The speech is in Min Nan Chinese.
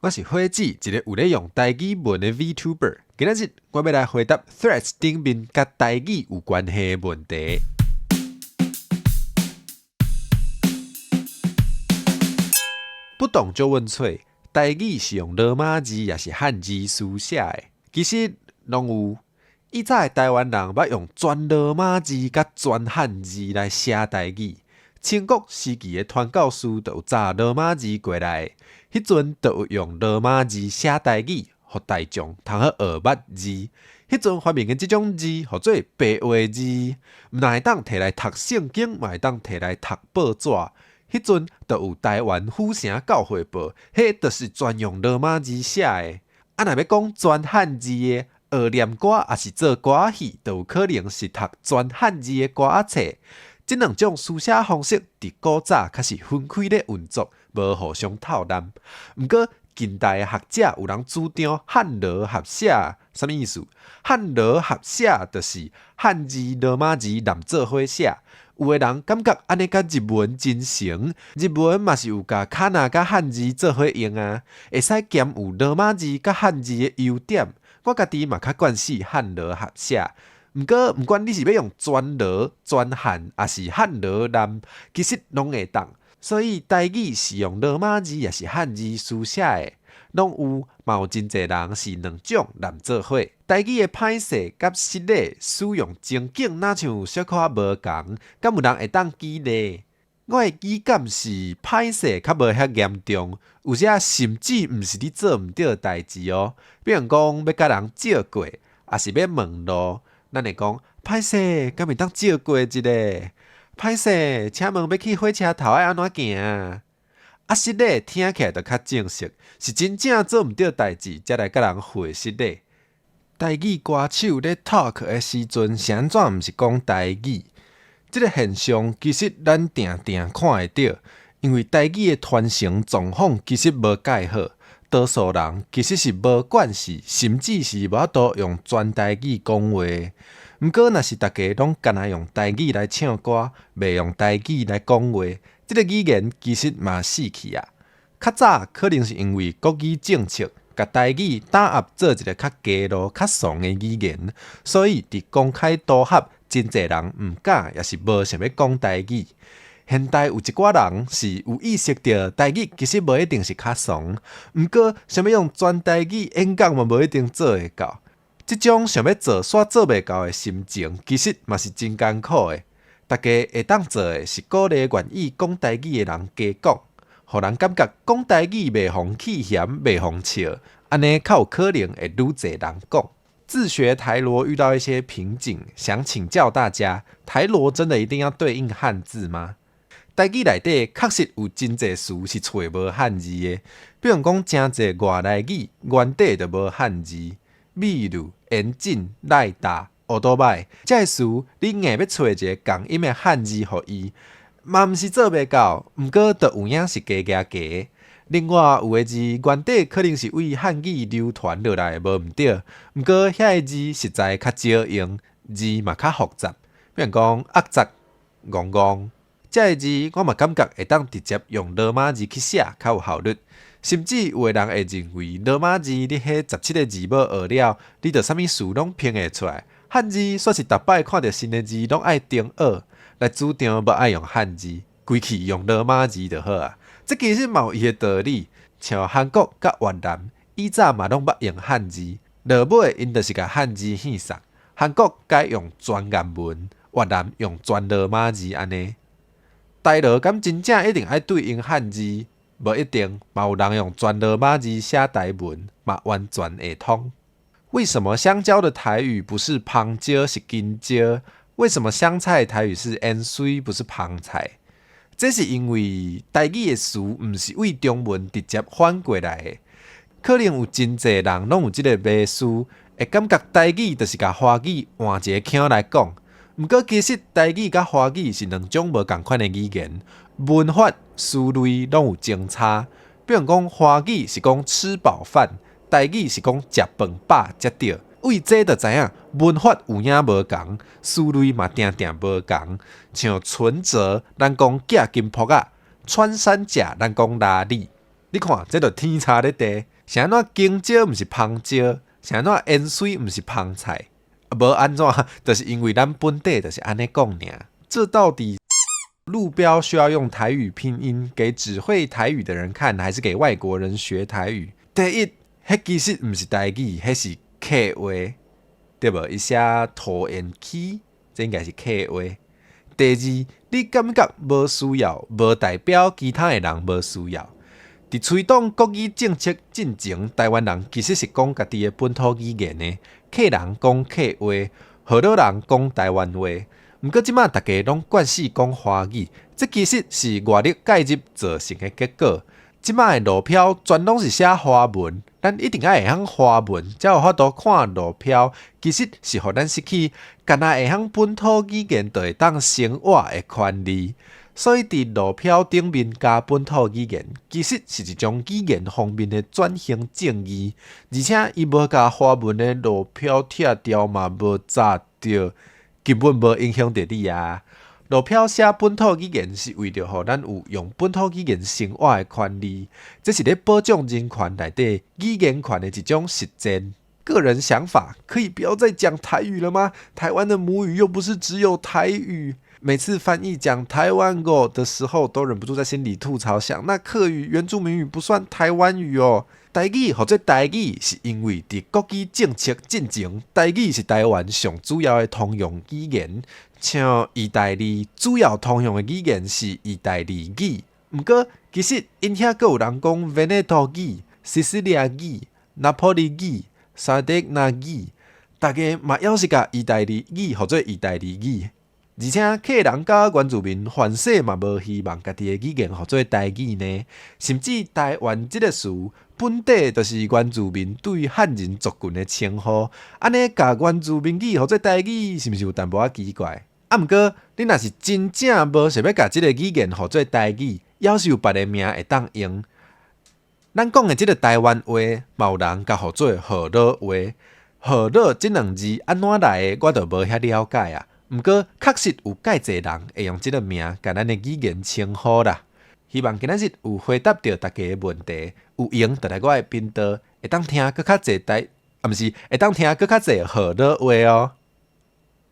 我是火子，一个有咧用台語文的 VTuber。今仔日我欲來回答 Threads 頂面佮台語有關係的問題。不懂就問翠，台語是用羅馬字抑是漢字書寫的？其實攏有。以早的台灣人捌用全羅馬字佮全漢字來寫台語。清國時期的傳教士就有紮羅馬字過來，彼陣就有用羅馬字寫台語，予大眾通好學捌字。彼陣發明的這種字，號做白話字，毋但會當提來讀聖經，嘛會當提來讀報紙。彼陣就有台灣府城教會報，彼就是全用羅馬字寫的。啊，若欲講全漢字的，學念歌抑是做歌仔戲，就有可能是讀全漢字的歌仔冊。這兩種書寫方式，佇古早較是分開咧運作，無互相透濫。毋過近代的學者有人主張漢羅合寫，啥物意思？漢羅合寫就是漢字、羅馬字攏做伙寫。有的人感覺按呢佮日文真成，日文嘛是有共卡納佮漢字做伙用啊，會使兼有羅馬字佮漢字的優點。我家己嘛較慣勢漢羅合寫。毋過，毋管你是欲用全羅、全漢，抑是漢羅濫，其實攏會當。所以台語是用羅馬字抑是漢字書寫的，攏有，嘛有真濟人是兩種濫做伙。台語的歹勢佮失禮使用情景，若像小可仔無仝，敢有人會當舉例？我的語感是歹勢較無遐嚴重，有時仔甚至毋是你做毋對的代誌喔。比如講欲佮人借過，抑是欲問路。咱會講，歹勢，敢會當借過一下？歹勢，請問欲去火車頭愛按怎行啊？啊，失禮聽起來就較正式，是真正做毋著代誌，才來佮人回失禮。台語歌手咧 talk 的時陣，是按怎毋是講台語？這個現象其實咱定定看會著，因為台語的傳承狀況其實無蓋好。多數人其實是無慣勢，甚至是無法度用全台語講話。毋過，若是逐家攏干焦用台語來唱歌，袂用台語來講話，這個語言其實嘛死去啊。較早可能是因為國語政策，共台語打壓做一個較低落、較慫的語言，所以佇公開場合，真濟人毋敢，抑是無想欲講台語。現代有一寡人是有意識著台語其實無一定是較慫，毋過想欲用全台語演講嘛無一定做會到。這種想欲做煞做袂到的心情，其實嘛是真艱苦的。逐家會當做的是鼓勵願意講台語的人加講，予人感覺講台語袂予人氣嫌，袂予人笑，按呢較有可能會愈濟人講。自學台羅遇到一些瓶頸，想請教大家：台羅真的一定要對應漢字嗎？台語內底確實有真濟詞是揣無漢字的，比如講誠濟外來語原底就無漢字，比如引進、賴打、歐多擺，這个詞你硬欲揣一个仝音的漢字予伊，嘛毋是做袂到，毋過就有影是加加加。另外有的字原底可能是對漢語流傳落來的，無毋對，毋過遐个字實在較少用，字嘛較複雜，比如講壓雜、戇戇。這个字我嘛感覺會當直接用羅馬字去寫較有效率，甚至有的人會認為羅馬字你彼17個字母學了，你就啥物詞攏拼會出來。漢字煞是逐擺看著新的字攏愛重學，來主張無愛用漢字，規氣用羅馬字就好啊。這其實嘛有伊的道理，像韓國佮越南以早嘛攏捌用漢字，落尾𪜶就是共漢字戲殺。韓國改用全顏文，越南用全羅馬字按呢。台羅敢真正一定愛對應漢字？無一定，嘛有人用全羅馬字寫台文，嘛完全會通。為什麼香蕉的台語不是香蕉是金蕉？為什麼香菜的台語是芫荽不是香菜？這是因為台語的詞毋是對中文直接翻過來的，可能有真濟人攏有這個迷思，會感覺台語就是共華語換一个腔來講。毋過其實台語佮華語是兩種無仝款的語言，文法、詞類攏有相差。比如講，華語是講吃飽飯，台語是講食飯飽才對。對這就知影文法有影無仝，詞類嘛定定無仝。像存摺，咱講寄金箔仔；穿山甲，咱講鯪鯉。你看，這就天差咧地。是按怎香蕉毋是芳蕉？是按怎芫荽毋是芳菜？無按怎，就是因為咱本地就是按呢講爾。這到底路標需要用台語拼音給只會台語的人看，還是給外國人學台語？第一，彼其實毋是台語，彼是客話，對無？伊寫桃園區，這應該是客話。第二，你感覺無需要，無代表其他的人無需要。佇推動國語政策進前，台灣人其實是講家己的本土語言的，客人講客話，河洛人講台灣話。毋過這馬逐家攏慣勢講華語，這其實是外力介入造成的結果。這馬的路標全攏是寫華文，咱一定愛會曉華文，才有法度看路標。其實是予咱失去，干焦會曉本土語言就會當生活的權利。所以佇路標頂面加本土語言，其實是一種語言方面的轉型正義。而且伊無共華文的路標拆掉嘛，無砸著，根本無影響著你啊。路標寫本土語言是為著予咱有用本土語言生活的權利，這是咧保障人權內底語言權的一種實踐。個人想法，可以不要再講台語了嗎？台灣的母語又不是只有台語。每次翻譯講台灣語的時候，都忍不住在心裡吐槽，想那客語、原住民語不算台灣語哦。台語號做台語，是因為佇國語政策進前，台語是台灣上主要的通用語言。像義大利主要通用的語言是義大利語，毋過其實𪜶遐閣有人講維內托語、西西里亞語、拿坡里語、薩德納語，逐家嘛猶是共義大利語號做義大利語。而且客人佮原住民凡勢嘛無希望家己的語言號做台語呢，甚至台灣這個詞本底就是原住民對漢人族群的稱呼，按呢共原住民語號做台語，是毋是有淡薄仔奇怪？啊，毋過你若是真正無想欲共這個語言號做台語，猶是有別个名會當用。咱講的這個台灣話，嘛有人共號做河洛話。河洛這兩字按怎來的，我就無遐了解啊。毋過確實有蓋濟人會用這個名共咱的語言稱呼啦。希望今仔日有回答著大家的問題，有閒就來我的頻道，會當聽閣較濟台，啊毋是會當聽閣較濟河洛話哦。